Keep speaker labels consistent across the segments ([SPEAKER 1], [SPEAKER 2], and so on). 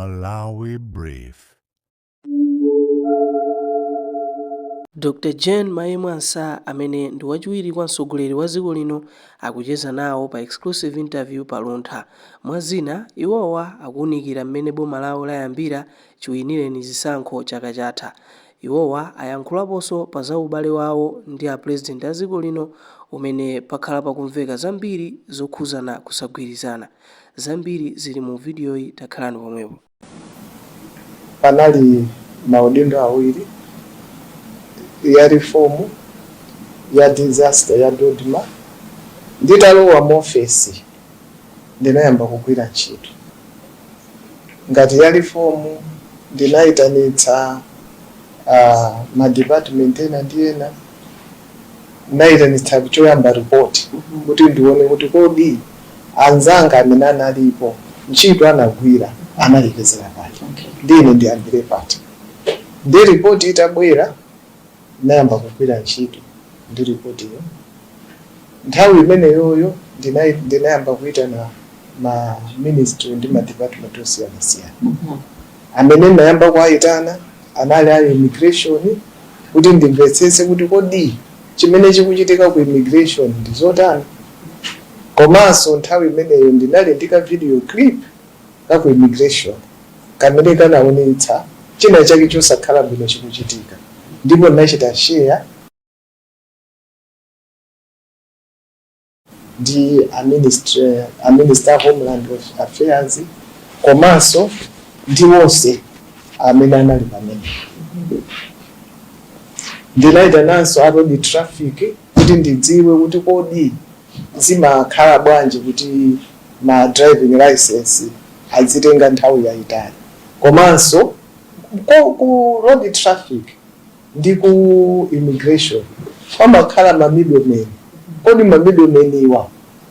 [SPEAKER 1] Malawi Brief.
[SPEAKER 2] Dr Jane Mayemu Ansah amene ndi wachiwiri kwa mtsogoleri wa dziko lino akucheza nawo pa exclusive interview pa Luntha. Mwa zina, iwowa akuunikira mmene boma lawo layambira chiwinireni zisankho chaka chatha. Iwowa ayankhulaponso pa za ubale wawo ndi a President a dziko lino umene pakhala pakumveka zambiri zokhuzana kusagwirizana. Zambiri zili mu vidiyoyi takhalani pomwepo.
[SPEAKER 3] Panali maudindo awiri, ya reform ya disaster ya DoDMA. Nditalowa mu ofesi ndinayamba kugwira ntchito ngati ya reform. Ndinayitanitsa ma department ena ndi ena. Ndinayitanitsa choyamba report kuti ndione kuti kodi anzanga amene analipo ntchito anagwira analekezera pati, ndine ndiyambire pati. Ndi report itabwera, ndinayamba kugwira ntchito ndi report iyo. Nthawi imeneyoyo ndinayamba kuitana ma ministry ndi ma department osiyanasiyana. Amene ndinayamba kuwayitana anali a immigration, kuti ndimvetsetse kuti kodi chimene chikuchitika ku immigration ndi zotani. Komanso nthawi imeneyo ndinali ndi ka video clip ka ku immigration kamene kanaonetsa china chake chosakhala bwino chikuchitika, ndipo ndinachita share ndi a minister of Homeland Affairs komanso ndi onse amene anali pamene. Ndinayitananso a road traffic kuti ndidziwe kuti kodi zimakhala bwanji kuti ma driving license azitenga nthawi yayitali. Komanso ku road traffic ndi ku immigration pamakhala ma middlemen. Kodi ma middlemen iwa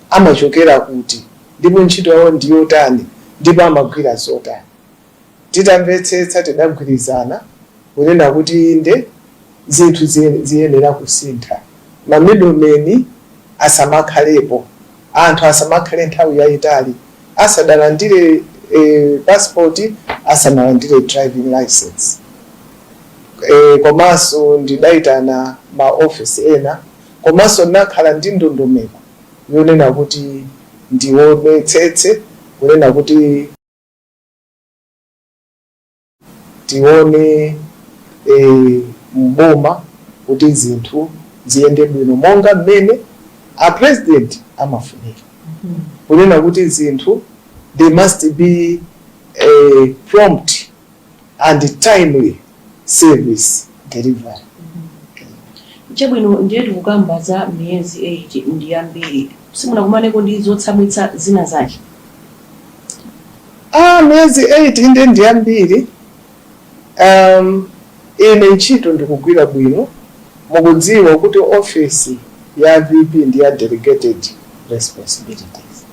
[SPEAKER 3] amachokera kuti, ndipo ntchito yawo ndi yotani, ndipo amagwira zotani? Titamvetsetsa, tidagwirizana kunena kuti inde, zinthu ziyenera kusintha, ma middlemen asamakhalepo, anthu asamakhale nthawi yayitali asadalandire passport, asanalandire driving license. Komanso ndidayitana ma office ena, komanso ndinakhala ndi ndondomeko yonena kuti ndionetsetse kunena kuti tione mboma kuti zinthu ziyende bwino monga mmene a president amafunira, kunena kuti zinthu they must be a prompt and timely service delivery.
[SPEAKER 4] Chabwino, ndiye tikukamba za miyezi 8, ndi yambiri. Simunakumaneko ndi zotsamwitsa zina zake?
[SPEAKER 3] Ah, miyezi 8 inde ndi yambiri. Ine ntchito ndikugwira bwino. Mukudziwa kuti office ya VP ndi ya delegated responsibilities.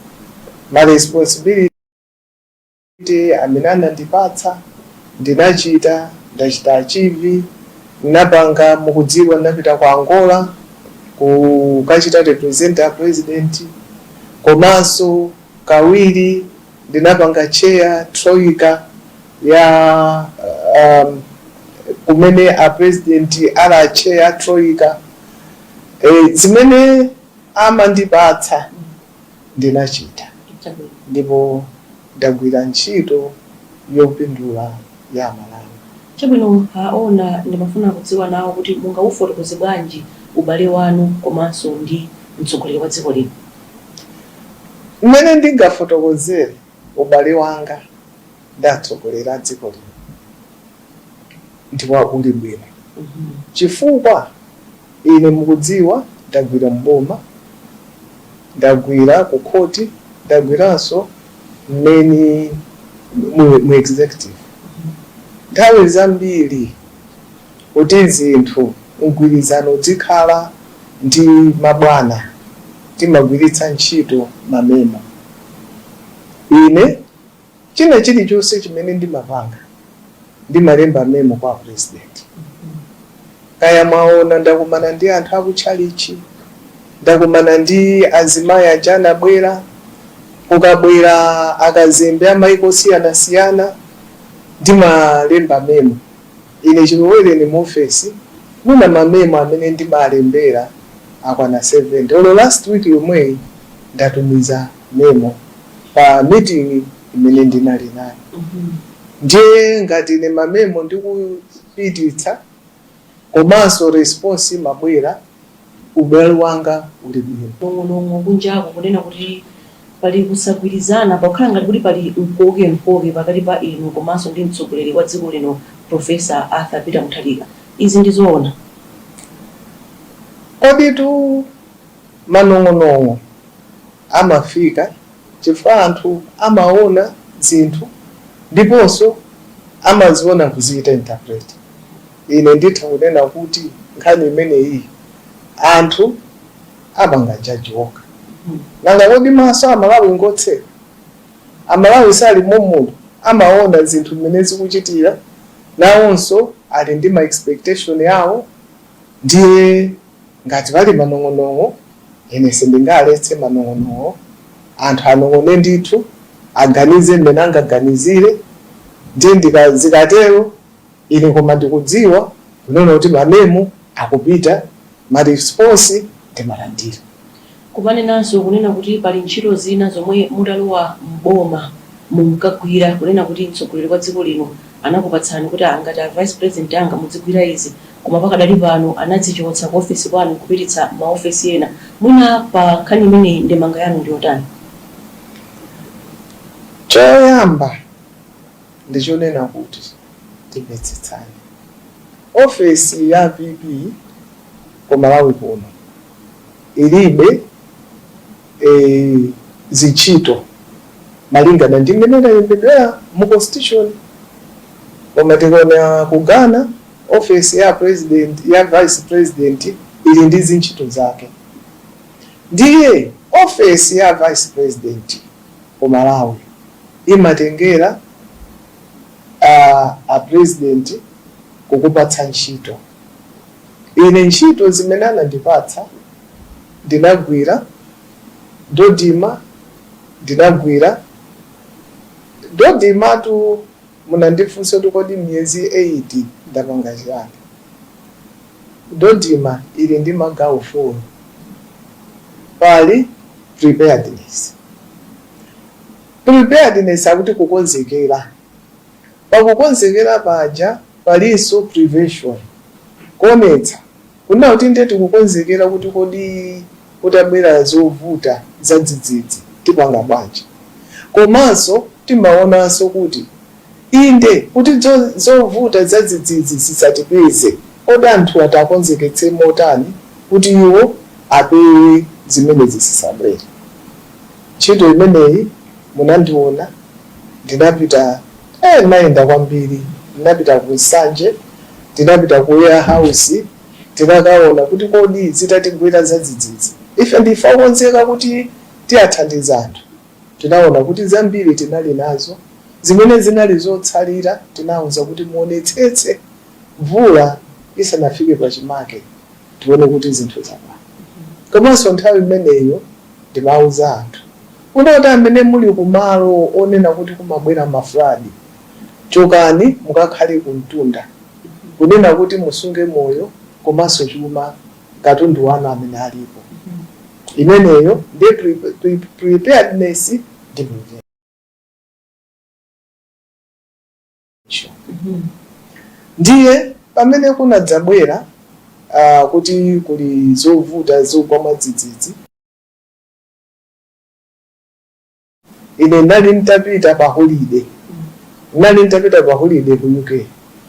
[SPEAKER 3] Ma responsibility amene anandipatsa ndinachita, ndachita achieve, ndinapanga. Mukudziwa ndinapita ku Angola kukachita represent a president, komanso kawiri ndinapanga chair troika ya kumene a president ali chair troika. Zimene amandipatsa ndinachita, ndipo ndagwira ntchito yopindula ya Malawi.
[SPEAKER 4] Chabwino, aona, ndimafuna kudziwa nawo kuti mungaufotokoze bwanji ubale wanu komanso ndi mtsogoleri wa dziko lino?
[SPEAKER 3] Mmene ndingafotokozere ubale wanga ndi atsogoleri a dziko lino ndi uli bwino, chifukwa ine mukudziwa ndagwira mboma, ndagwira ku khoti, ndagwiranso mmene mu executive. Nthawi zambiri kuti zinthu mgwirizano zikhala ndi mabwana, timagwiritsa ntchito ma memo. Ine china chilichonse chimene ndimapanga ndimalemba memo kwa president. Kaya mwaona ndakumana ndi anthu akutchalichi, ndakumana ndi azimayi aja anabwera, kukabwera akazembe amaiko osiyanasiyana. Ndimalemba memo. Ine chilowereni mu ofesi, muna ma memo amene ndimalembera akwana 70. Olo last week yomweyi ndatumiza memo pa meeting imene ndinali nayo. Ndiye ngati ine ma memo ndikupititsa, komanso response imabwera, ubale wanga uli bwino.
[SPEAKER 4] Nong'onong'o kunjako kunena kuti pali kusagwirizana, pakukhala ngati kuti pali mkoke mkoke pakati pa inu komanso ndi mtsogoleri wa dziko lino, Professor Arthur Peter Mutharika. Izi ndizoona?
[SPEAKER 3] Koditu manong'onong'o amafika chifukwa anthu amaona zinthu ndiponso amaziona kuziita interpret. Ine nditha kunena kuti nkhani imeneyi anthu apanga judge okha. Nanga kodi maso Amalawi ngotseka? Amalawi sali momuno, amaona zinthu mmene zikuchitira. Nawonso ali ndi ma expectation yawo. Ndiye ngati pali manong'onong'o, ine sindingaletse manong'onong'o. Anthu anong'one ndithu, aganize mmene angaganizire. Ndiye zikatero, ine koma ndikudziwa kunena kuti ma memo akupita, ma response ndimalandira.
[SPEAKER 4] Kumanenanso kunena kuti pali ntchito zina zomwe mutalowa mboma munkagwira, kunena kuti mtsogoleri wa dziko lino anakupatsani kuti angati a vice president anga muzigwira izi, koma pakadali pano anazichotsa ku ofesi kwanu kupititsa maofesi ena. Mwina pa nkhani imeneyi ndemanga yanu ndiyotani?
[SPEAKER 3] Choyamba ndichonena kuti timvetsetsane. Ofesi ya VP ku Malawi kuno ilibe zintchito malingana ndi mmene inalembedwera mu constitution. Koma tikaona ku Ghana, ofesi ya president, ya vice president ili ndi zintchito zake. Ndiye ofesi ya vice president ku Malawi imatengera a president kukupatsa ntchito. Ine ntchito zimene anandipatsa ndinagwira. DoDMA ndinagwira. DoDMA tu, munandifunsa kuti kodi miyezi 8 ndapanga chiyani. DoDMA ili ndi magawo 4. Pali preparedness. Preparedness akuti kukonzekera. Pakukonzekera paja palinso prevention, kuonetsa kunena kuti ndiye tikukonzekera kuti kodi kutabwera zovuta za dzidzidzi tipanga bwanji. Komanso timaonanso kuti inde kuti zovuta za dzidzidzi zisatipeze, kodi anthu atakonzeketse motani kuti iwo apewe zimenezi zisabwere. Ntchito imeneyi munandiona ndinapita, ndinayenda kwambiri. Ndinapita ku Nsanje, ndinapita ku warehouse, tinakaona kuti kodi zitatigwera za dzidzidzi ife ndife okonzeka kuti tiyathandiza anthu. Tinaona kuti zambiri tinali nazo, zimene zinali zotsalira tinawuza kuti muonetsetse mvula isanafike pachimake, tione kuti zinthu zakwana. Komanso nthawi imeneyo ndimawuza anthu kunoti amene muli kumalo onena kuti kumabwera ma flood, chokani mukakhale kumtunda, kunena kuti musunge moyo komanso chuma, katundu wanu amene alipo. Imeneyo ndi preparedness ndi prevention. Ndiye pamene kunadzabwera kuti kuli zovuta zogwa mwadzidzidzi, ine ndinali nditapita pa holiday. Ndinali nditapita pa holiday ku UK.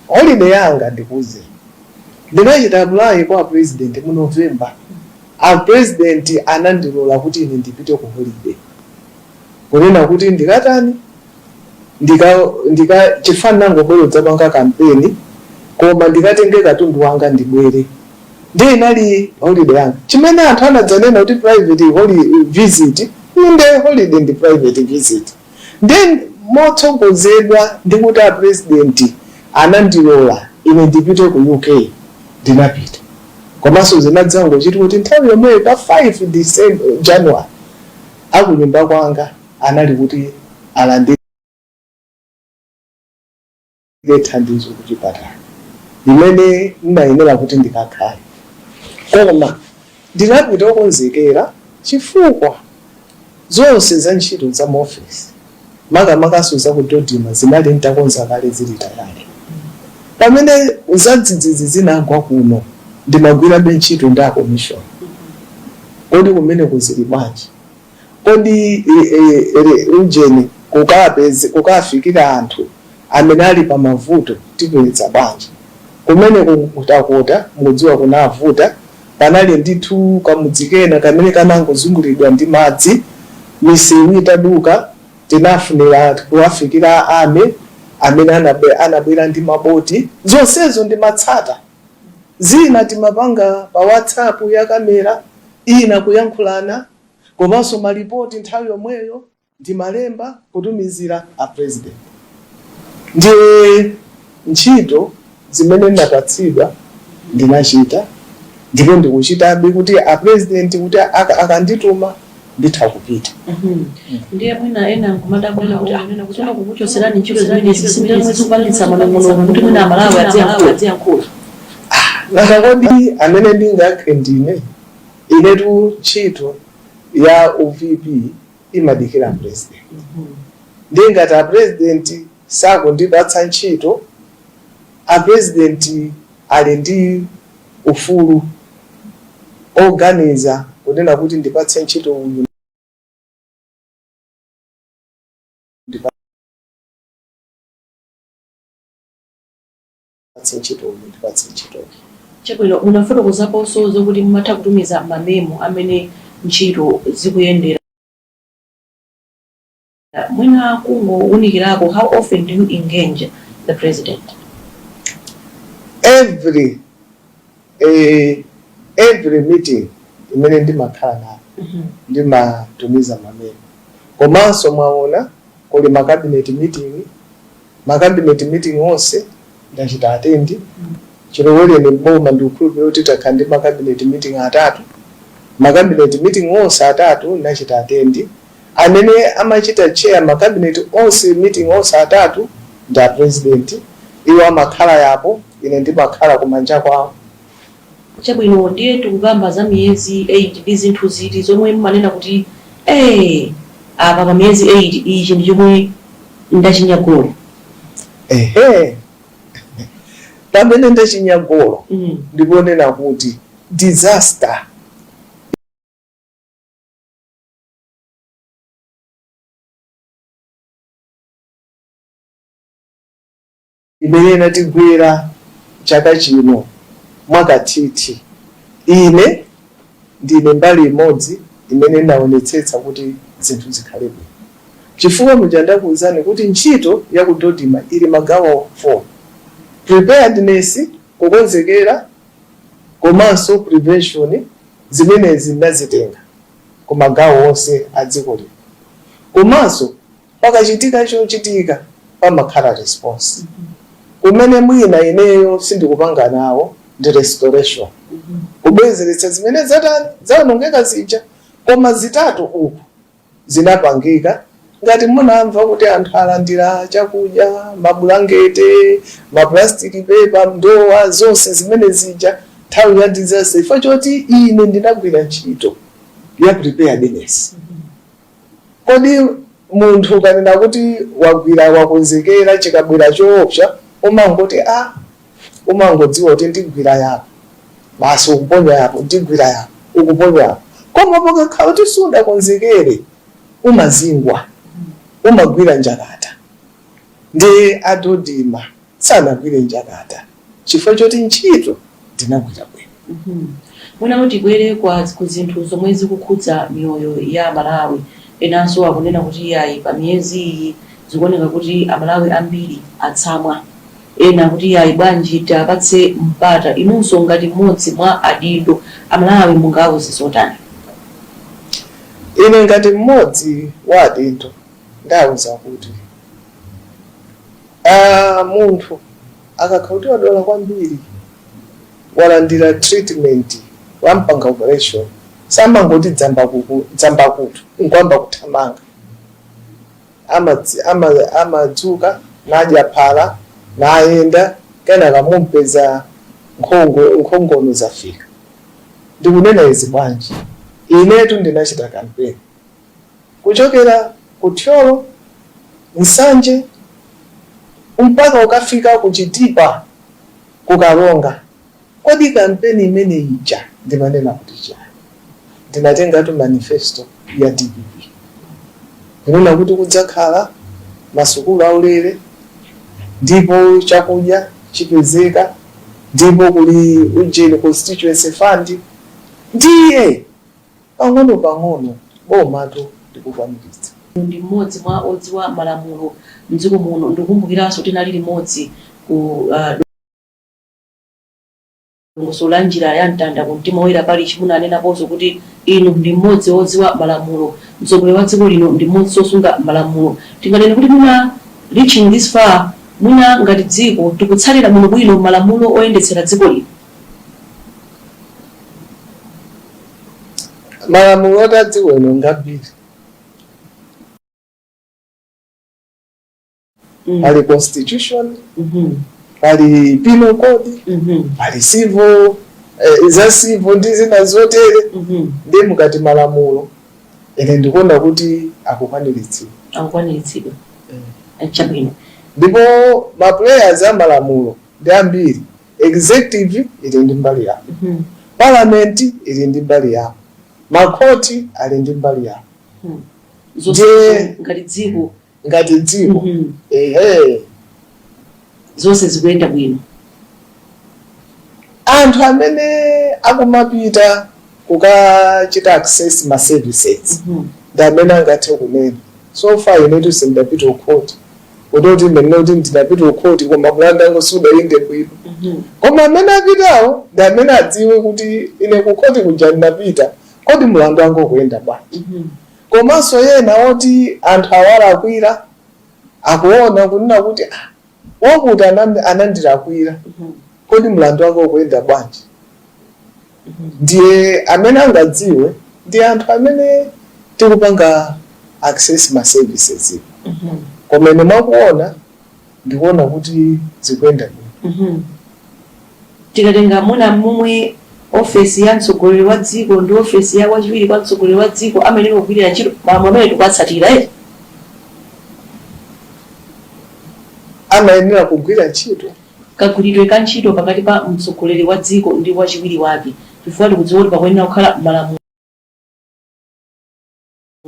[SPEAKER 3] Holiday yanga, ndikuze, ndinachita apply kwa president mu November. A president anandilola kuti ine ndipite ku holiday, kunena kuti ndikatani, ndika chifukwa ndinangobwera kudzapanga kampeni, koma ndikatenge katundu wanga ndibwere. Ndiye inali holiday yanga. Chimene anthu anadzanena kuti private visit, inde, holiday ndi private visit. Then motsogozedwa ndi kuti a president anandilola ine ndipite ku UK, ndinapita. Komanso zinadzangochita kuti nthawi yomweyo pa 5 December, January, akunyumba kwanga anali kuti alandire. Thandizo kuchipatala limene ndinayenera kuti ndikakhale, koma ndinapita okonzekera chifukwa zonse za ntchito za muofesi, makamakaso za ku DoDMA, zinali ntakonza kale, zili tayari. Pamene zadzidzidzi zinagwa kuno, ndimagwirabe ntchito ndi a commission. Kodi kumene kuzili bwanji? Kodi ujeni kukafikira anthu amene ali pa mavuto tipeza bwanji? Kumene kukutakota, mukudziwa kunavuta, panali ndithu kamudzi kena kamene kanangozungulidwa ndi madzi, misewu itaduka. Tinafunira kuwafikira ame amene anabwera ndi maboti. Zonsezo ndimatsata. Zina timapanga pa WhatsApp ya kamera, ina kuyankhulana, komanso malipoti nthawi yomweyo ndimalemba kutumizira a President. Ndiye ntchito zimene ndinapatsidwa ndinachita, ndipo ndikuchitabe kuti a President kuti akandituma nditha kupita.
[SPEAKER 4] Ndiye mwina ena nkumadabwera kuti tsono kukuchotserani ntchito zimenezi sindimwe zikupangitsa manong'onong'o kuti mwina Amalawi adziyankhula?
[SPEAKER 3] Nanga kodi amene ndingayankhe ndine? Inetu ntchito ya u VP imadikira President. Ndingati a President sakundipatsa ntchito, a President ali ndi ufulu oganiza kunena kuti ndipatse ntchito uyu, ndipatse ntchito uyu, ndipatse ntchito uyu.
[SPEAKER 4] Chabwino, munafotokozaponso zokuti mumatha kutumiza ma memo amene ntchito zikuyendera. Mwina kungowunikirako, how often do you engage the President?
[SPEAKER 3] Every meeting imene ndimakhala nayo ndimatumiza ma memo. Komanso mwaona kuli ma cabinet meeting, ma cabinet meeting onse ndachita attend chilowereni mboma. Ndikukhulupirira kuti takhala ndi ma cabinet meeting atatu. Ma cabinet meeting onse atatu ndachita attend. Amene amachita chair ma cabinet onse, meeting onse atatu, ndi a President. Iwo amakhala yapo, ine ndimakhala kumanja kwawo.
[SPEAKER 4] Chabwino, ndiye tikukamba za miyezi 8. Ndi zinthu ziti zomwe mumanena kuti apa pa miyezi 8 ichi ndi chomwe ndachinya golo?
[SPEAKER 3] Ehe, pamene ndachinya golo ndiponena kuti disaster imene inatigwera chaka chino mwakathithi, ine ndine mbali imodzi imene inaonetsetsa kuti zinthu zikhale bwino, chifukwa muja ndakuwuzani kuti ntchito ya ku DoDMA ili magawo 4: preparedness, kukonzekera, komanso prevention. Zimenezi ndinazitenga ku magawo onse a dziko lino. Komanso pakachitika chochitika pamakhala response. Kumene mwina ineyo sindikupanga nawo ndi restoration, kubwezeretsa zimene zatani, zawonongeka zija. Koma zitatu uku zinapangika. Ngati munamva kuti anthu alandira chakudya, mabulangete, ma plastic paper, ndowa, zonse zimene zija nthawi ya disaster, chifukwa choti ine ndinagwira ntchito ya preparedness. Kodi munthu ukanena kuti wagwira, wakonzekera, chikabwera choopsa umangoti a umangodziwa kuti ndigwira yapo basi, ukuponya yapo, ndigwira yapo, ukuponya yapo. Koma pakakhala kuti sudakonzekere, umazingwa, umagwira njakata. Ndi a DoDMA sanagwire njakata chifukwa choti ntchito ndinagwira bwino.
[SPEAKER 4] Mwina tibwere kwa ku zinthu zomwe zikukhudza miyoyo ya Amalawi. Enanso akunena kuti iyayi, pa miyezi iyi zikuoneka kuti Amalawi ambiri atsamwa. Ena kuti iyayi, bwanji tiapatse mpata? Inunso ngati mmodzi mwa adindo, Amalawi mungawuze zotani?
[SPEAKER 3] Ine ngati mmodzi wa adindo ndawuza kuti munthu akakhala kuti wadwala kwambiri, walandira treatment, wampanga operation, samangoti dzamba kuku dzamba kutu nkwamba kuthamanga. Amadzuka nadya phala. Nayenda, kenaka mumpeza nkhongono zafika. Ndikunena izi bwanji? Inetu ndinachita kampeni kuchokera ku Thyolo, Nsanje, mpaka ukafika ku Chitipa, kuKaronga. Kodi kampeni imene ija ndimanena kuti chani? Ndinatengatu manifesto ya DPP, kunena kuti kudzakhala masukulu aulere, ndipo chakudya chipezeka, ndipo kuli ujeni, constituency fund. Ndiye pang'ono pang'ono bomatu ndikukwaniritsa.
[SPEAKER 4] Ndi mmodzi mwa odziwa malamulo mdziko muno. Ndikumbukiranso tinali limodzi ku dongosolo la njira ya mtanda ku Mtima Woyera Parish. Munanenaponso kuti inu ndi mmodzi wodziwa malamulo, mtsogoleri wa dziko lino ndi mmodzi wosunga malamulo. Tinganene kuti mwina reaching this far, mwina ngati dziko tikutsatira bwino bwino malamulo oyendetsera dziko lino?
[SPEAKER 3] Malamulo oti a dziko lino ngambiri. Pali constitution, pali penal code, pali civil, za civil ndi zina zotere. Ndi mukati malamulo, ine ndikuona kuti akukwaniritsidwa.
[SPEAKER 4] Akukwaniritsidwa. Chabwino.
[SPEAKER 3] Ndipo ma players a malamulo ndi ambiri. Executive ili ndi mbali yawo, parliament ili ndi mbali yawo, makhoti ali ndi mbali yawo.
[SPEAKER 4] Zonse
[SPEAKER 3] Ndiye-
[SPEAKER 4] ngati dziko.
[SPEAKER 3] Ngati dziko, ehe.
[SPEAKER 4] Zonse zikuyenda bwino.
[SPEAKER 3] Anthu amene akumapita kukachita access ma services ndi amene angathe kunena. So far inetu sindinapita kukhoti kuti ndinene kuti ndinapita kukhoti koma mlandu wanga sudayende bwino. Koma amene apitawo ndi amene adziwe kuti ine kukhoti kuja ndinapita, kodi mlandu wanga ukuyenda bwanji? Komanso ena oti anthu awalakwira akuona kunena kuti, ah, wakuti anandilakwira, kodi mlandu wanga ukuyenda bwanji? Ndiye amene angadziwe ndi anthu amene tikupanga access ma services. Koma ine mwakuona, ndikuona kuti zikuyenda bwino.
[SPEAKER 4] Tikatenga muna momwe ofesi ya mtsogoleri wa dziko ndi ofesi ya wachiwiri kwa mtsogoleri wa dziko amene kugwirira ntchito, malamulo amene tikuwatsatira, eti?
[SPEAKER 3] Amayenera kugwira ntchito.
[SPEAKER 4] Kagwiridwe ka ntchito pakati pa mtsogoleri wa dziko ndi wachiwiri wake, chifukwa tikudziwa kuti pakuyenera kukhala malamulo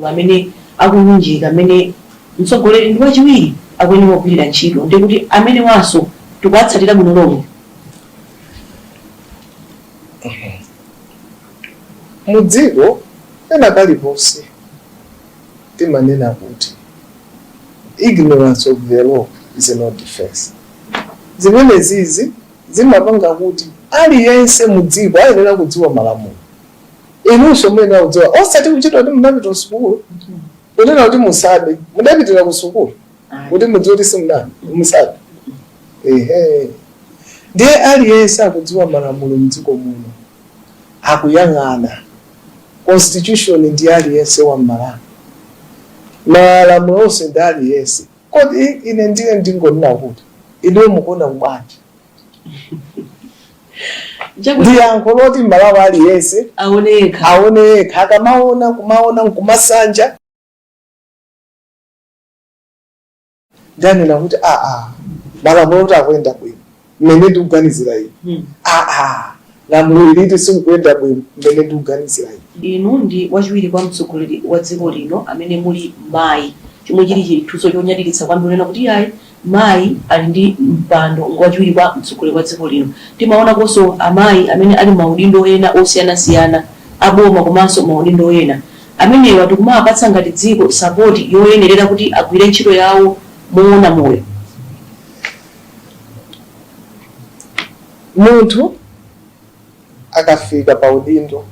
[SPEAKER 4] amene akulunjika amene mtsogoleri ndi wachiwiri akuyenera kugwirira ntchito, ndi kuti amene wanso tikuwatsatira bwino lomwe?
[SPEAKER 3] Mudziko pena paliponse timanena kuti ignorance of the law is no defense. Zimene zizi zimapanga kuti aliyense mudziko ayenera kudziwa malamulo. Inunso muyenera kudziwa, osati kuchita kuti munapita ku sukulu. Kunena kuti musabe, mudapitira ku sukulu kuti mudziwe kuti simunabe, musabe? Ehe, ndiye aliyense akudziwa malamulo mdziko muno akuyang'ana constitution ndi aliyense wa Mmalawi, malamulo onse ndi aliyense. Kodi ine ndiye ndingonena kuti inuyo mukuona bwanji? Ndi yankho loti Mmalawi aliyense
[SPEAKER 4] aone yekha.
[SPEAKER 3] Aone yekha. Akamaona, kumaona nkumasanja, ndanena kuti aa, malamulo kuti akuyenda bwino mmene ndikuganizira ine, aa, lamulo iliti sikuyenda bwino mmene ndikuganizira ine.
[SPEAKER 4] Inu ndi wachiwiri kwa mtsogoleri wa dziko lino amene muli mayi, chomwe chili chinthuso chonyadiritsa kwambiri, kunena kuti yayi, mayi ali ndi mpando wachiwiri kwa mtsogoleri wa dziko lino. Timaonakonso amayi amene ali maudindo ena osiyanasiyana aboma komanso maudindo ena amenewa, tikumawapatsa ngati dziko support yoyenerera kuti agwire ntchito yawo moona moyo?
[SPEAKER 3] Munthu akafika pa udindo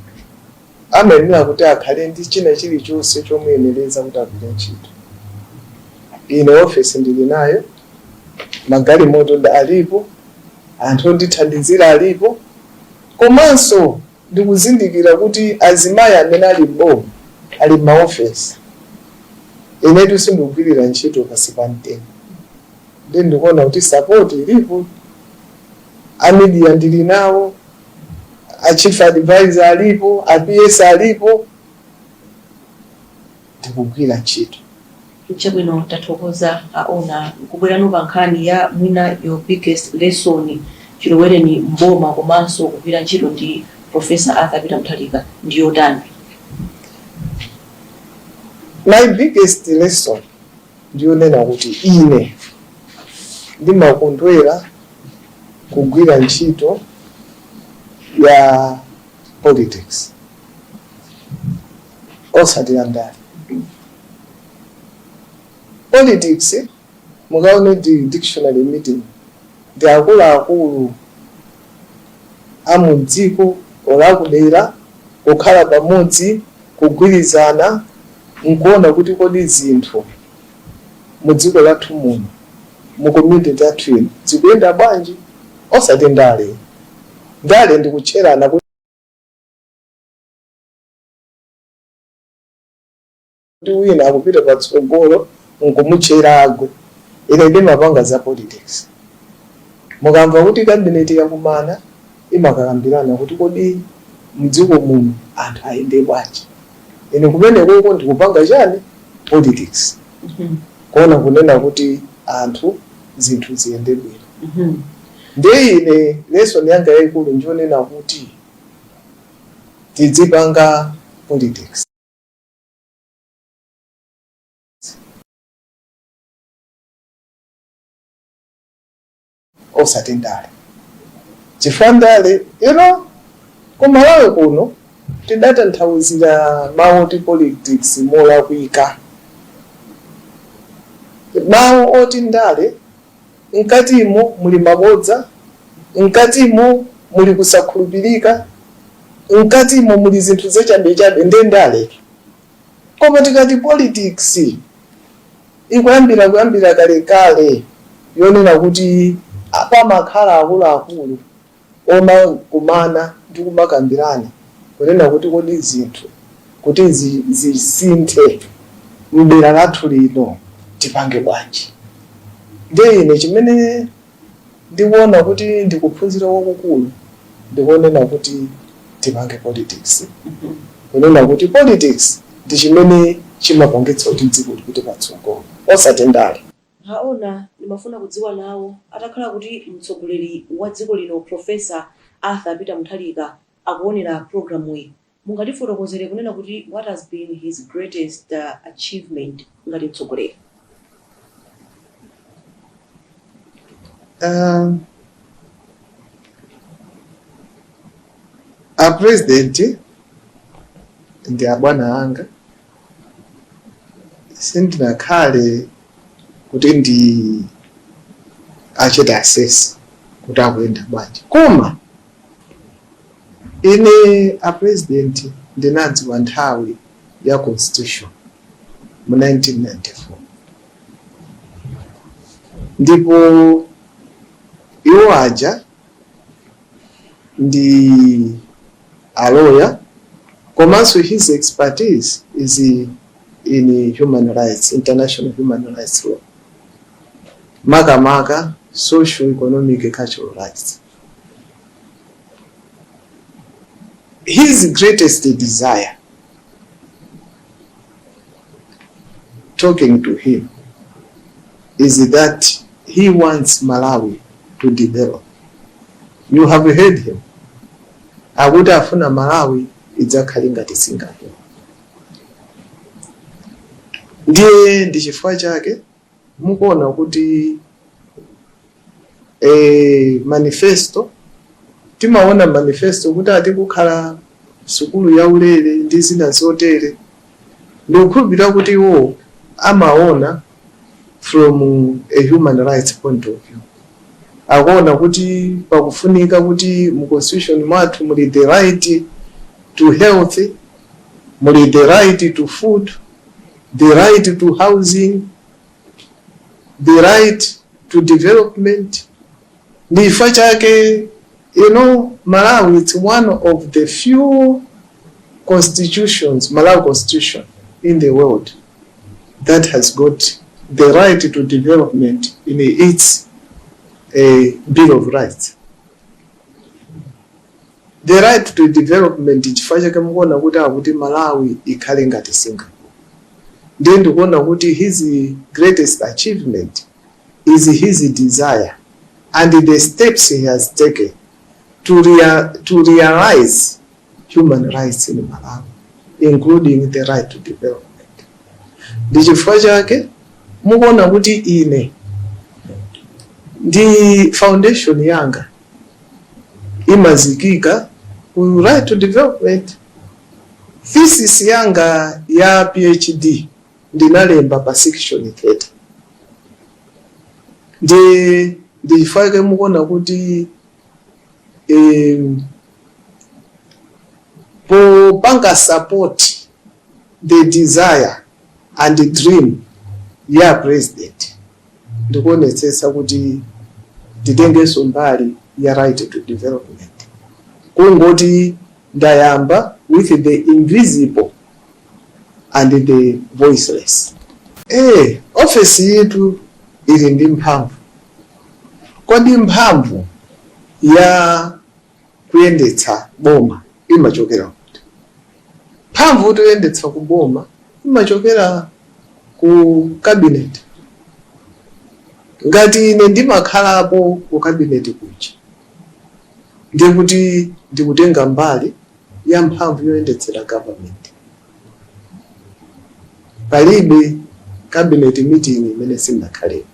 [SPEAKER 3] amayenera kuti akhale ndi china chilichonse chomuyenereza kuti agwire ntchito. Ine ofesi ndili nayo, magalimoto alipo, anthu ondithandizira alipo, komanso ndikuzindikira kuti azimayi amene ali mboma, ali m'maofesi, inetu sindikugwirira ntchito pasi pa mtengo. Ndi ndikuona kuti support ilipo, a media ndili nawo, a chief advisor alipo, a PS alipo, ndikugwira ntchito.
[SPEAKER 4] Chabwino, tathokoza aona. Kubwerano pa nkhani ya mwina your biggest lesson chilowereni mboma komanso kugwira ntchito ndi Professor Arthur Peter Mutharika ndiyotani?
[SPEAKER 3] My biggest lesson ndiyonena kuti ine ndimakondwera kugwira ntchito ya politics, osati ya ndale. Politics, mukaone di dictionary meaning, ndi akuluakulu a mudziko olakudera kukhala pamodzi, kugwirizana nkuona kuti kodi zinthu mu dziko lathu muno, mu community yathu ino, zikuyenda bwanji, osati ndale. Ndale ndikutcherana kuti wina akupita patsogolo nkumutchera agwe. Ine ndimapanga za politics. Mukamva kuti cabinet yakumana, imakakambirana kuti kodi mdziko muno anthu ayende bwanji. Ine kumenekoko ndikupanga chani? Politics, kuona kunena kuti anthu zinthu ziyende bwino. Ndiye ine lesson yanga yayikulu ndionena kuti tidzipanga politics, osati ndale, chifukwa ndale kumalawi kuno tidatanthauzira mawu oti politics molakwika. Mawu oti ndale, mkatimo muli mabodza, mkatimo muli kusakhulupirika, mkatimo muli zinthu zachabechabe, nde ndale. Koma tikati politics, ikuyambira kuyambira kalekale, yonena kuti pamakhala akuluakulu omakumana ndi kumakambirana kunena kuti kodi zinthu kuti zisinthe mdera lathu lino tipange bwanji. Ndiye ine chimene ndikuona kuti ndikuphunzira kwakukulu, ndikuonena kuti tipange politics, kunena kuti politics ndi chimene chimapangitsa kuti dziko lipite patsogolo, osati ndale.
[SPEAKER 4] Aona, ndimafuna kudziwa nawo, atakhala kuti mtsogoleri wa dziko lino Professor Arthur Peter Mutharika akuonera programu iyi, mungatifotokozere kunena kuti what has been his greatest achievement ngati mtsogoleri?
[SPEAKER 3] A president ndi abwana anga. Sindinakhale kuti ndi achite assess kuti akuyenda bwanji, koma ine a president ndinadziwa nthawi ya constitution mu 1994, ndipo iwo aja ndi a lawyer, komanso his expertise is in human rights, international human rights law, makamaka social, economic, cultural rights. His greatest desire, talking to him, is that he wants Malawi to develop. You have heard him akuti afuna Malawi idzakhale ngati Singapore. Ndiye ndi chifukwa chake mukuona kuti manifesto, timaona manifesto kuti ati kukhala sukulu yaulere ndi zina zotere. Ndikukhulupirira kuti iwo amaona from a human rights point of view, akuona kuti pakufunika kuti mu constitution mwathu muli the right to health, muli the right to food, the right to housing, the right to development. Ndi chifukwa chake Malawi, it's one of the few constitutions, Malawi constitution, in the world that has got the right to development in its Bill of Rights. The right to development, chifukwa chake mukuona kuti akuti Malawi ikhale ngati Singapore. Ndiye ndikuona kuti his greatest achievement is his desire and the steps he has taken to realize human rights in Malawi, including the right to development. Ndi chifukwa chake mukuona kuti ine ndi foundation yanga imazikika ku right to development. Thesis yanga ya PhD ndinalemba pa section 30. Ndi chifukwa chake mukuona kuti popanga support the desire and the dream ya president, ndikuonetsetsa kuti titengenso mbali ya right to development. Kungoti ndayamba with the invisible and the voiceless. Ofesi yitu ili ndi mphamvu. Kodi mphamvu ya kuyendetsa boma imachokera kuti? Mphamvu yoyendetsa ku boma imachokera ku cabinet. Ngati ine ndimakhalapo ku cabinet kuja, ndiye kuti ndikutenga mbali ya mphamvu yoyendetsera government. Palibe cabinet meeting imene sindinakhalepo.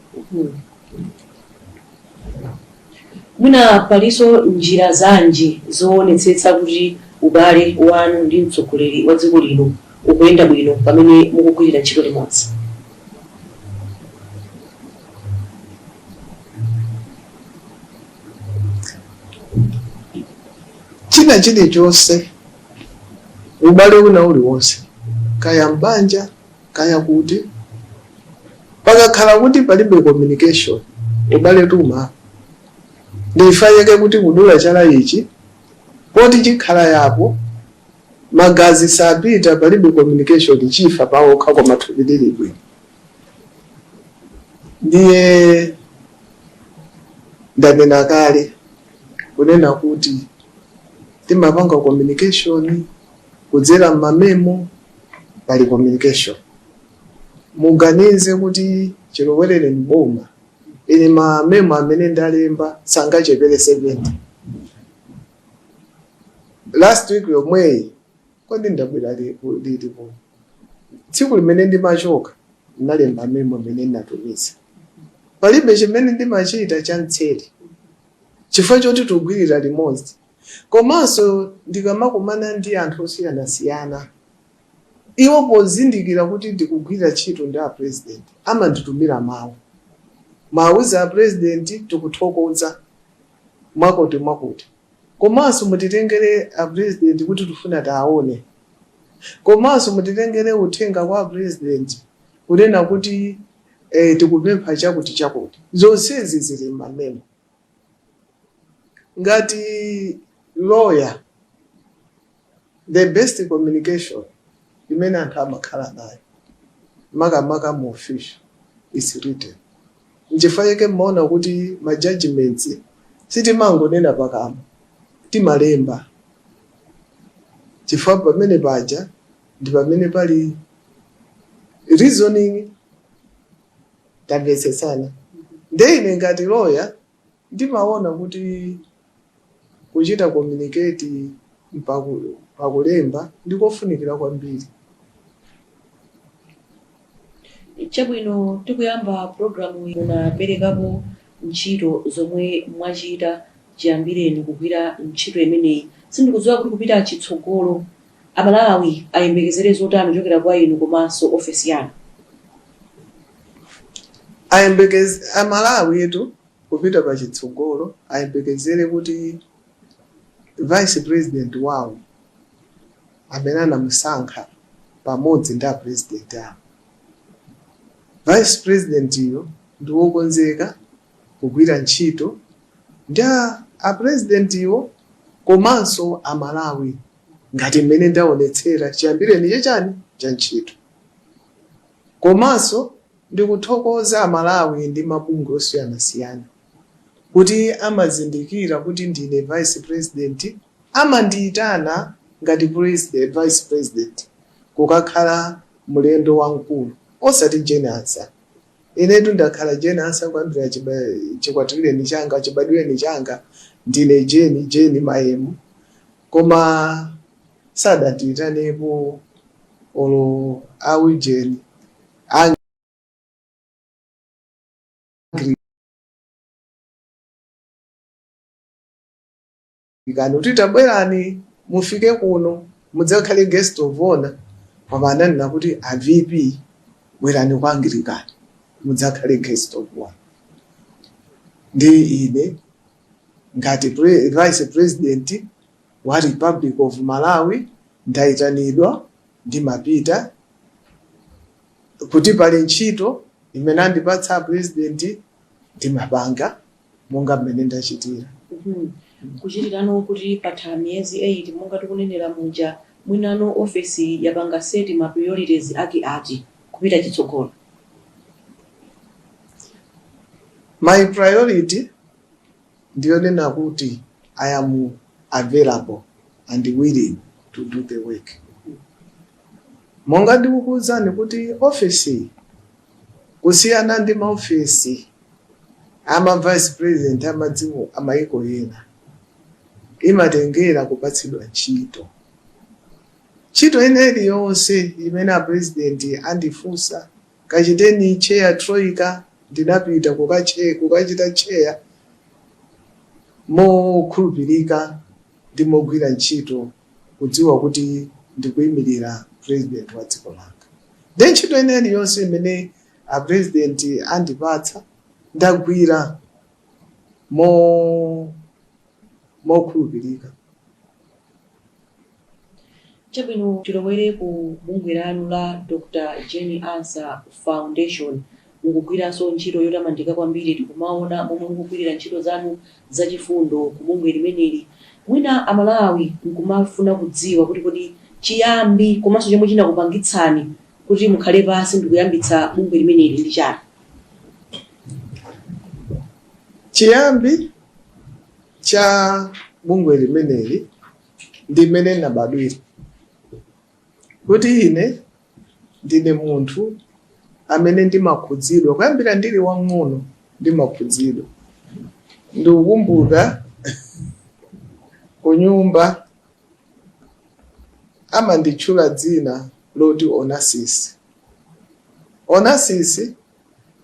[SPEAKER 4] Mwina palinso njira zanji zoonetsetsa kuti ubale wanu ndi mtsogoleri wa dziko lino ukuyenda bwino pamene mukugwirira ntchito limodzi?
[SPEAKER 3] China chilichonse, ubale una uliwonse, kaya mbanja kaya kuti, pakakhala kuti palibe communication, ubale tuma. Ndifanyeke kuti kudula chala ichi poti chikhala yapo, magazi sapita, palibe communication, chifa pawokha koma thupi lili bwino. Ndiye ndanena kale kunena kuti timapanga communication kudzera m'ma memo. Pali communication. Muganize kuti chilowerere mboma, ine ma memo amene ndalemba sangachepere 70. Last week yomweyi, kodi ndabwera liti kuno? Tsiku limene ndimachoka ndalemba memo imene ndinatumiza. Palibe chimene ndimachita chamtseri chifukwa choti tikugwirira limodzi. Komanso ndikamakumana ndi anthu osiyanasiyana, iwo pozindikira kuti ndikugwira ntchito ndi a president, amanditumira mawu: "Mawuza a president tikuthokoza mwakuti mwakuti, komanso mutitengere a president kuti tifuna taone, komanso mutitengere uthenga kwa a president kunena kuti tikupempha chakuti chakuti." Zonsezi zili m'ma memo. Ngati lawyer, the best communication imene anthu amakhala nayo, makamaka mu official, is written. Nchifukwa chake mmaona kuti ma judgments sitimangonena pakamwa, timalemba, chifukwa pamene paja ndi pamene pali reasoning. Tamvetsetsana? Nde ine ngati lawyer ndimaona kuti kuchita communicate pakulemba ndikofunikira kwambiri.
[SPEAKER 4] Chabwino, tikuyamba programu munaperekapo ntchito zomwe mwachita chiyambireni kugwira ntchito imeneyi. Sindikudziwa kuti kupita chitsogolo Amalawi ayembekezere zotani kuchokera kwa inu komanso ofesi yanu?
[SPEAKER 3] Ayembekeze Amalawi etu kupita pachitsogolo, ayembekezere kuti vice president wawo amene anamusankha pamodzi ndi a president awo, vice president iyo ndi wokonzeka kugwira ntchito ndi a president iwo komanso Amalawi, ngati mmene ndaonetsera chiyambireni chechani cha ntchito. Komanso Ndikuthokoza Amalawi ndi mabungwe osiyanasiyana kuti amazindikira kuti ndine vice president, amandiyitana ngati president, vice president, kukakhala mlendo wamkulu, osati Jane Ansah. Inetu ndakhala Jane Ansah kuyambira chikwatireni changa, chibadwireni changa, ndine Jane Mayemu, koma sadandiyitanepo olo awijeni Anglican kuti tabwerani mufike kuno mudzakhale guest of honor, koma ananena kuti a VP bwerani kwa Anglican mudzakhale guest of honor. Ndi ine ngati vice president wa Republic of Malawi ndayitanidwa, ndimapita kuti pali ntchito imene andipatsa president, ndimapanga monga mmene ndachitira.
[SPEAKER 4] Kuchitirano kuti patha miyezi 8, monga tikunenera muja, mwinano ofesi yapanga set ma priorities ake ati kupita chitsogolo?
[SPEAKER 3] My priority ndiyonena kuti I am available and willing to do the work. Monga ndikukuwuzani kuti ofesi, kusiyana ndi maofesi ama vice president amadziko amayiko ena, imatengera kupatsidwa ntchito. Ntchito ina iliyonse imene a president andifunsa, kachiteni chair troika, ndinapita kukachita chair mokhulupirika ndi mogwira ntchito, kudziwa kuti ndikuyimirira president wa dziko langa. Ndi ntchito ina iliyonse imene a president andipatsa, ndagwira mokhulupirika.
[SPEAKER 4] Chabwino, tilowere ku bungwe lanu la Dr Jane Ansah Foundation. Mukugwiranso ntchito yotamandika kwambiri. Tikumaona momwe mukugwirira ntchito zanu zachifundo ku bungwe limeneli. Mwina Amalawi nkumafuna kudziwa kuti kodi chiyambi komanso chomwe chinakupangitsani kuti mukhale pasi ndikuyambitsa bungwe limeneli ndi chani?
[SPEAKER 3] Chiyambi cha bungwe limeneli ndi mmene ndinabadwira, kuti ine ndine munthu amene ndimakhudzidwa kuyambira ndili wang'ono, ndimakhudzidwa. Ndikukumbuka kunyumba amanditchula dzina loti Onassis. Onassis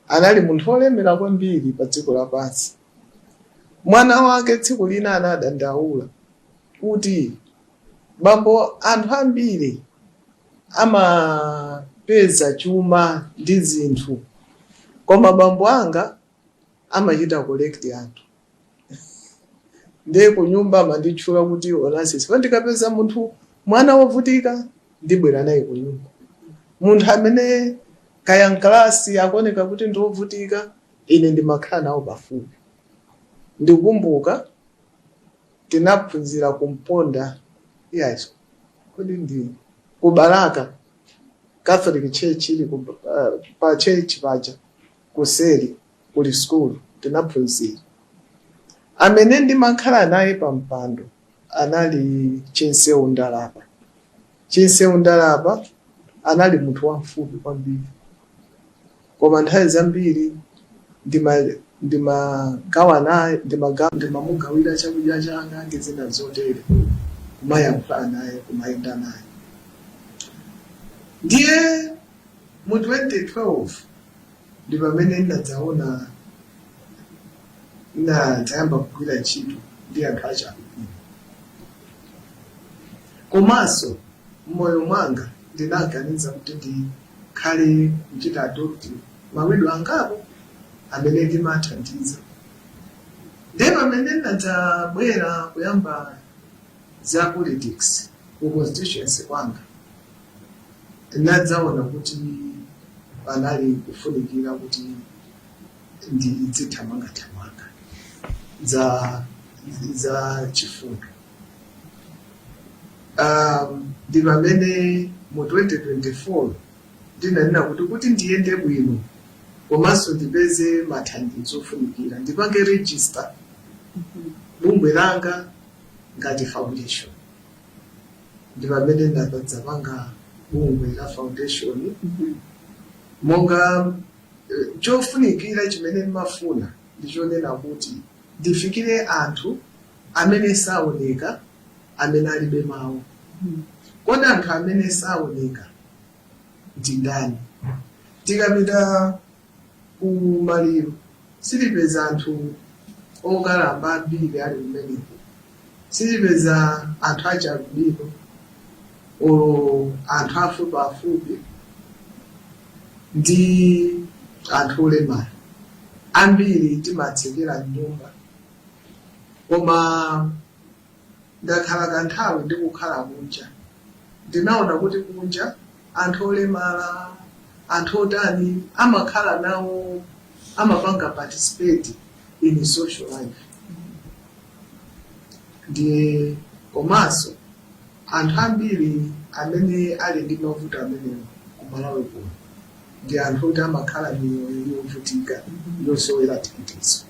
[SPEAKER 3] anali munthu wolemera kwambiri pa dziko lapansi. Mwana wake tsiku lina anadandaula kuti, "Bambo, anthu ambiri amapeza chuma ndi zinthu, koma bambo anga amachita collect anthu." Ndiye kunyumba amanditchula kuti Onassis. Pa ndikapeza munthu, mwana wovutika, ndibwera naye kunyumba. Munthu amene kaya mkalasi akuoneka kuti ndi wovutika, ine ndimakhala nawo pafupi. Ndikukumbuka tinaphunzira kumponda, yes, kodi ndi ku Balaka Catholic Church ili pa church paja kuseri kuli school, tinaphunzira. Amene ndimakhala naye pa mpando anali Chinsewu Ndalapa. Chinsewu Ndalapa anali munthu wamfupi kwambiri, koma nthawi zambiri ndimagawa naye, ndimamugawira chakudya changa ndi zina zotere, kumayankhula naye, kumayenda naye. Ndiye mu 2012 ndi pamene ndinadzaona ndinadzayamba kugwira ntchito ndi anthu achialubino. Komanso mmoyo mwanga ndinaganiza kuti ndikhale kuchita adopt ma widow angapo amene ndimathandiza. Ndiye pamene ndinadzabwera kuyamba za politics ku constituency kwanga, ndinadzaona kuti panali kufunikira kuti ndidzithamangathamanga za chifundo. Ndi pamene mu 2024 ndinanena kuti ndiyende bwino. Komanso ndipeze mathandizo ofunikira, ndipange register bungwe langa ngati foundation. Ndi pamene ndapadzapanga bungwe la foundation. Monga chofunikira chimene ndimafuna ndichonena kuti ndifikire anthu amene saoneka, amene alibe mawu. Kodi anthu amene saoneka ndi ndani? Tikapita ku maliro, sitipeza anthu okalamba ambiri ali kumeneko, sitipeza anthu achialubino olo anthu afupi afupi ndi anthu olemala. Ambiri timatsekera mnyumba. Koma ndakhala kanthawi ndikukhala kunja, ndinaona kuti kunja anthu olemala, anthu otani, amakhala nawo, amapanga participate in social life. Ndiye komanso anthu ambiri amene ali ndi mavuto amenewo ku Malawi kuno ndi anthu oti amakhala miyoyo yovutika, yosowera thandizo.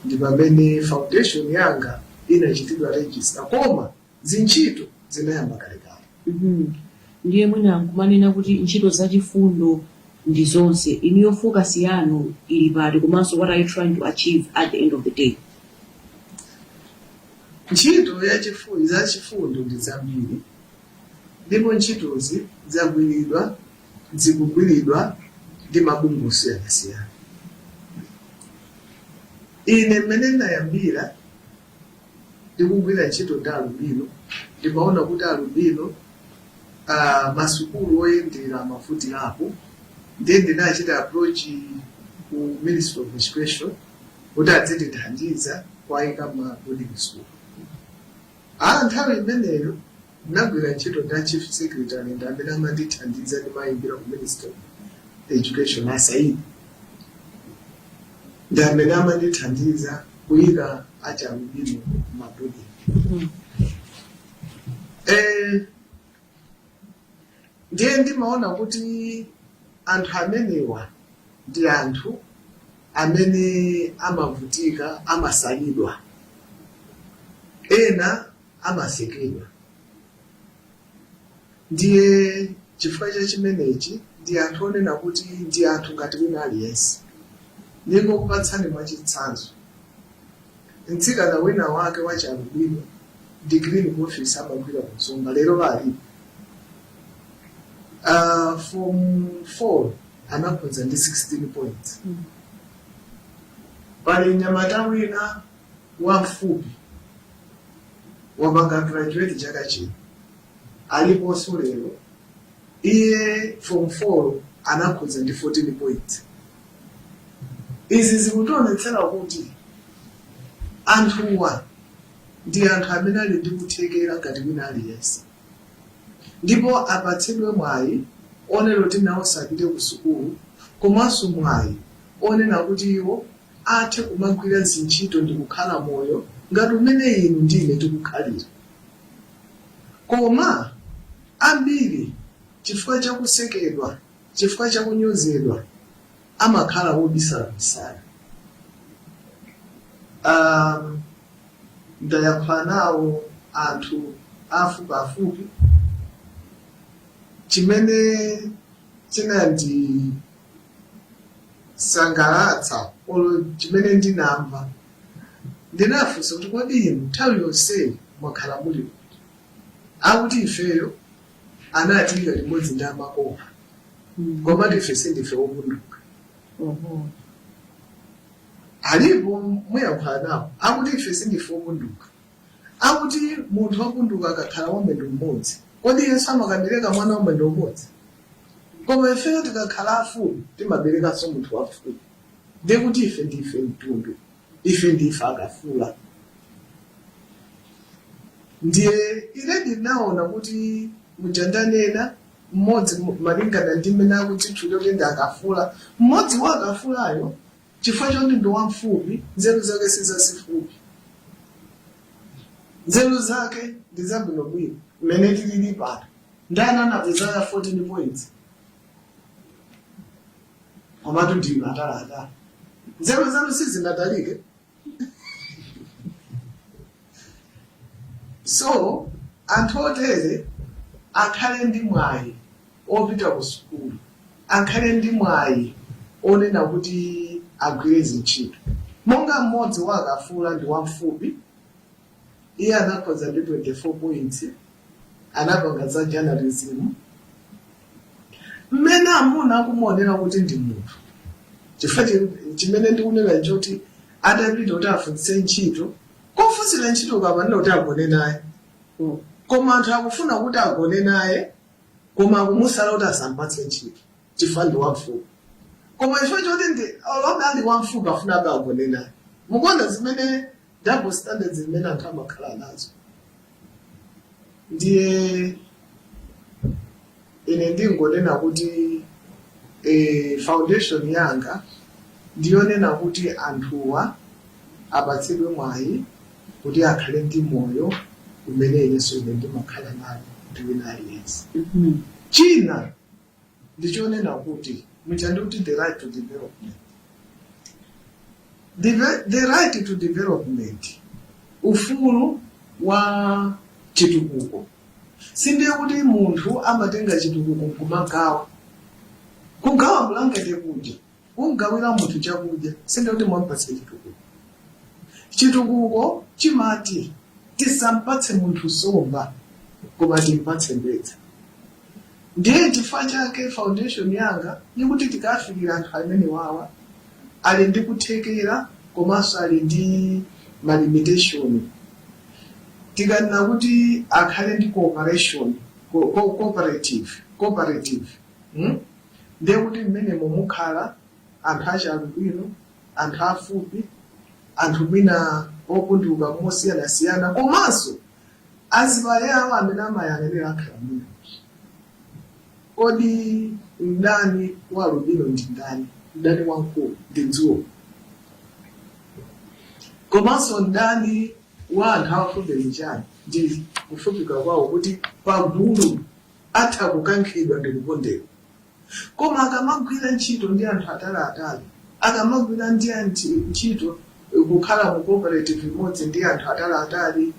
[SPEAKER 3] Ndi pamene foundation yanga inachitidwa register, koma zintchito zinayamba kalekale.
[SPEAKER 4] Ndiye mwina nkumanena kuti ntchito zachifundo ndi zonse, inuyo focus yanu ili pati, komanso what are you trying to achieve at the end of the day?
[SPEAKER 3] Ntchito zachifundo ndi zambiri, ndipo ntchitozi zagwiridwa, zikugwiridwa ndi mabungwe osiyanasiyana. Ine mmene ndinayambira ndikugwira ntchito ndi alubino, ndimaona kuti alubino masukulu oyendera amavutirapo. Ndiye ndinachita approach ku Ministry of Education kuti adzitithandiza kuwayika ma boarding school. Nthawi imeneyo ndinagwira ntchito ndi chief secretary, ndi amene amandithandiza, ndimayimbira ku Ministry of Education, asaidi ndi amene amandithandiza kuyika achalubino ma boarding. Ndiye ndimaona kuti anthu amenewa ndi anthu amene amavutika, amasalidwa, ena amasekedwa. Ndiye chifukwa cha chimenechi ndi anthu onena kuti ndi anthu ngati wina aliyense. Ndingokupatsani mwachitsanzo, mtsikana wina wake wachalubino ndi clinical officer, amagwira kuZomba, lero alipo. Form 4 anakhoza ndi 16 points. Pali mnyamata wina wamfupi, wapanga graduate chaka chino, aliponso lero. Iye form 4 anakhoza ndi 14 points. Izi zikutionetsera kuti anthuwa ndi anthu amene ali ndi kuthekera ngati wina aliyense, ndipo apatsidwe mwayi onena kuti nawo sapite ku sukulu, komanso mwayi onena kuti iwo athe kumagwira zintchito ndi kukhala moyo ngati umene inu ndine tikukhalira. Koma ambiri, chifukwa chakusekedwa, chifukwa chakunyozedwa, amakhala wobisalabisala. Ndayankhula nawo anthu afupiafupi. Chimene chinandisangalatsa olo chimene ndinamva, ndinafunsa kuti, "Kodi inu nthawi yonseyi mwakhala muli kuti?" Akuti, "Ifeyo anatiyika limodzi ndi amakopa, komatu ife sindife wopunduka." Alipo, muyankhula nawo. Akuti, "Ife sindife wopunduka." Akuti, "Munthu wopunduka akakhala wamwendo mmodzi, kodi Yesu amakabereka mwana wamwendo umodzi? Koma ifeyo tikakhala afupi timaberekanso munthu wafupi. Ndiye kuti ife ndife mtundu, ife ndife akafula." Ndiye ine ndinaona kuti mujandanena mmodzi malingana ndi mmene akudzitchula kuti ndi akafula, mmodzi wa akafulayo, chifukwa choti ndi wamfupi, nzeru zake sizazifupi, nzeru zake ndi zabwinobwino. Mmene tilili pano, ndani anapezaka 14 points? Komatu ndinu ataliatali, nzeru zanu sizinatalike. So anthu otere akhale ndi mwayi opita ku sukulu, akhale ndi mwayi onena kuti agwire zintchito. Monga mmodzi wa Akafula ndi wamfupi, iye anakhoza ndi 24 points, anapanga za journalism. Mmene amuna akumuonera kuti ndi munthu, chifukwa chimene ndikunena nchoti atapita kuti afunse ntchito, kofunsira ntchito kapanena kuti agone naye, koma anthu akufuna kuti agone naye, koma akumusala kuti asampatse ntchito chifukwa ndi wamfupi. Koma chifukwa choti ndi olombe ali wamfupi, afuna abe agone naye. Mukuona zimene double standards zimene anthu amakhala nazo? Ndiye ine ndingonena kuti foundation yanga ndiyonena kuti anthuwa apatsidwe mwayi kuti akhale ndi moyo umene inenso ine ndimakhala nawo ndi wina aliyense. China ndichonena kuti muchandi kuti the right to development, the right to development, ufulu wa chitukuko, sindiye kuti munthu amatenga chitukuko nkumagawa, kugawa bulangete kuja, kugawira munthu chakudya, sindiye kuti mwampatsa chitukuko. Chitukuko chimati tisampatse munthu nsomba, koma timpatse mbedza. Ndiye chifukwa chake foundation yanga ikuti tikafikira anthu amene wawa ali ndi kuthekera komanso ali ndi ma limitation, tikanena kuti akhale ndi cooperation, cooperative, Ndiye kuti mmenemo mukhala anthu achialubino, anthu afupi, anthu mwina opunduka mosiyanasiyana, komanso azibale awo amene amayang'anira akhala mmenemo. Kodi mdani wa alubino ndi ndani? Mdani wamkulu ndi dzuwa, komanso mdani wa anthu afupi ndi chani? Ndi kufupika kwawo, kuti pagulu atha kukankhidwa ndi kupondedwa. Koma akamagwira ntchito ndi anthu ataliatali, akamagwira ndi anthu ntchito, kukhala mu cooperative imodzi ndi anthu ataliatali,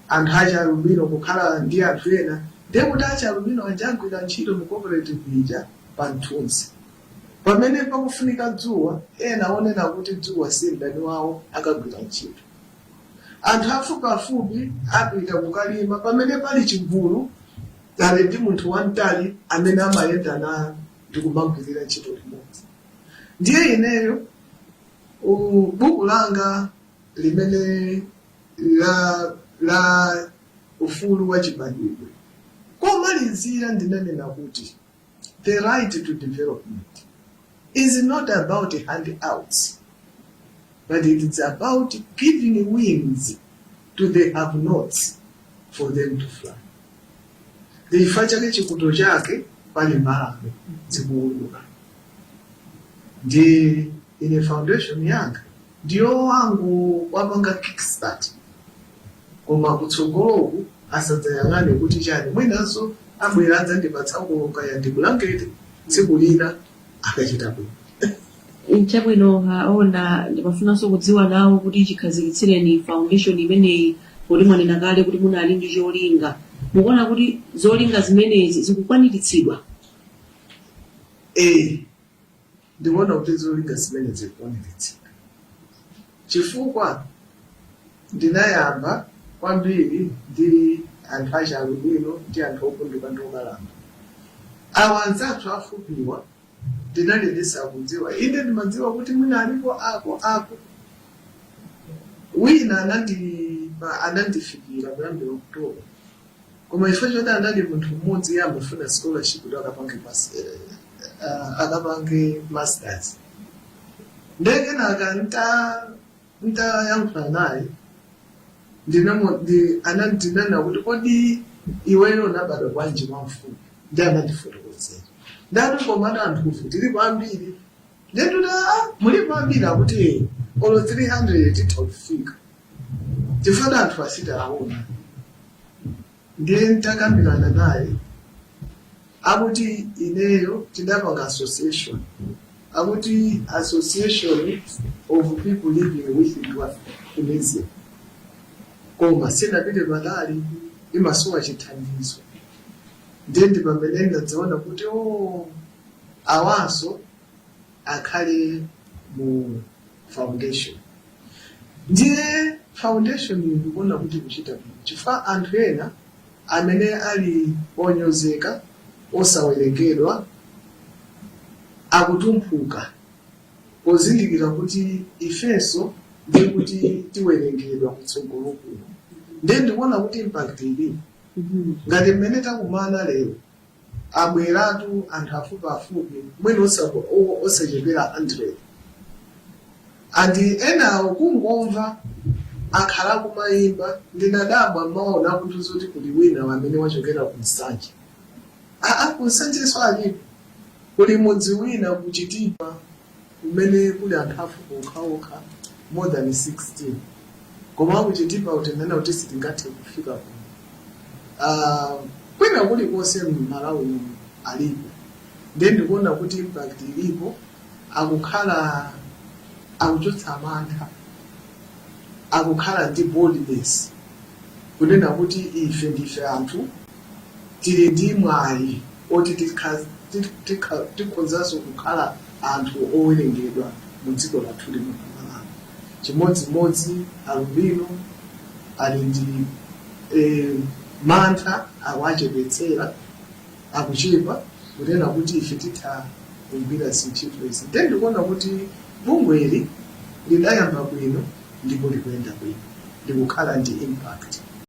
[SPEAKER 3] anthu achialubino kukhala ndi anthu ena, ndiye kuti achialubino aja agwira ntchito mu cooperative ija pa mthunzi pamene pakufunika dzuwa. Ena onena kuti dzuwa si mdani wawo akagwira ntchito. Anthu afupiafupi apita kukalima pamene pali chigulu, ali ndi munthu wamtali amene amayenda naye ndi kumagwirira ntchito limodzi. Ndiye ineyo buku langa limene la ufulu wa chibadwidwe, komalizira ndinanena kuti the right to development is not about handouts, but it is about giving wings to the have-nots for them to fly. Chifukwa chake chikuto chake pali mbalame zikuuluka. Ndi ine foundation yanga ndiyo wangu wapanga kickstart, koma kutsogoloku asadzayang'ane kuti chani, mwinanso abwera adzandipatsa kaya ndi bulangete tsiku lina akachita bwino.
[SPEAKER 4] Chabwino, aona, ndimafunanso kudziwa nawo kuti chikhazikitsireni foundation imeneyi, poti mwanena kale kuti munali ndi cholinga, mukuona kuti zolinga zimenezi zikukwaniritsidwa?
[SPEAKER 3] Eh, ndikuona kuti zolinga zimene zikukwaniritsidwa, chifukwa ndinayamba kwambiri ndi anthu achialubino ndi anthu opunduka ndi okalamba. Awa anzathu afupiwa ndinali ndisakudziwa. Inde, ndimadziwa kuti mwina alipo ako. Wina anandifikira kuyambira October, koma chifukwa choti anali munthu mmodzi, iye amafuna scholarship kuti akapange masters. Ndekenaka ntayankhula naye, ndinanena kuti, "Kodi iweyo unabadwa bwanji wamfupi?" Ndi anandifotokozera. Ndati, "Komatu anthufe tilipo ambiri." Ndetuti, "Ah, mulipo ambiri?" Akuti, "Eh, olo 300 titha kufika, chifukwa anthu asitaona." Ndiye ntakambirana naye, akuti ineyo tidapanga association. Akuti Association of People Living with Dwarfism, koma sinapite patali, imasowa chithandizo. Ndiye ndi pamene ndadzaona kuti, oh, awanso akhale mu foundation. Ndiye foundation ndikuona kuti kuchita bwino, chifukwa anthu ena amene ali onyozeka, osawerengedwa, akutumphuka pozindikira kuti ifenso ndiye kuti tiwerengedwa kutsogolo kuno. Ndiye ndikuona kuti impact ilipo. Ngati mmene takumana lero, abweratu anthu afupiafupi mwina osachepera 100, and enawo kungomva akhala kumayimba. Ndinadabwa maona kuti zoti kuli wina amene wachokera ku Nsanje. Aa, ku Nsanjenso alipo. Kuli mudzi wina kuChitipa kumene kuli anthu afupi okhaokha more than 16, koma kuChitipa utinena kuti sitingathe kufika kuno. Kwina kulikonse mMalawi muno alipo. Ndiye ndikuona kuti impact ilipo, akukhala akuchotsa mantha, akukhala ndi boldness kunena kuti ife ndife anthu, tili ndi mwayi oti tikhozanso kukhala anthu owerengedwa mu dziko lathu lino la Malawi. Chimodzimodzi alubino ali ndi mantha akuachepetsera, akuchepa kunena kuti ife titha kugwira zintchito izi. Ndiye ndikuona kuti bungweli lidayamba bwino ndipo likuyenda bwino, likukhala ndi impact.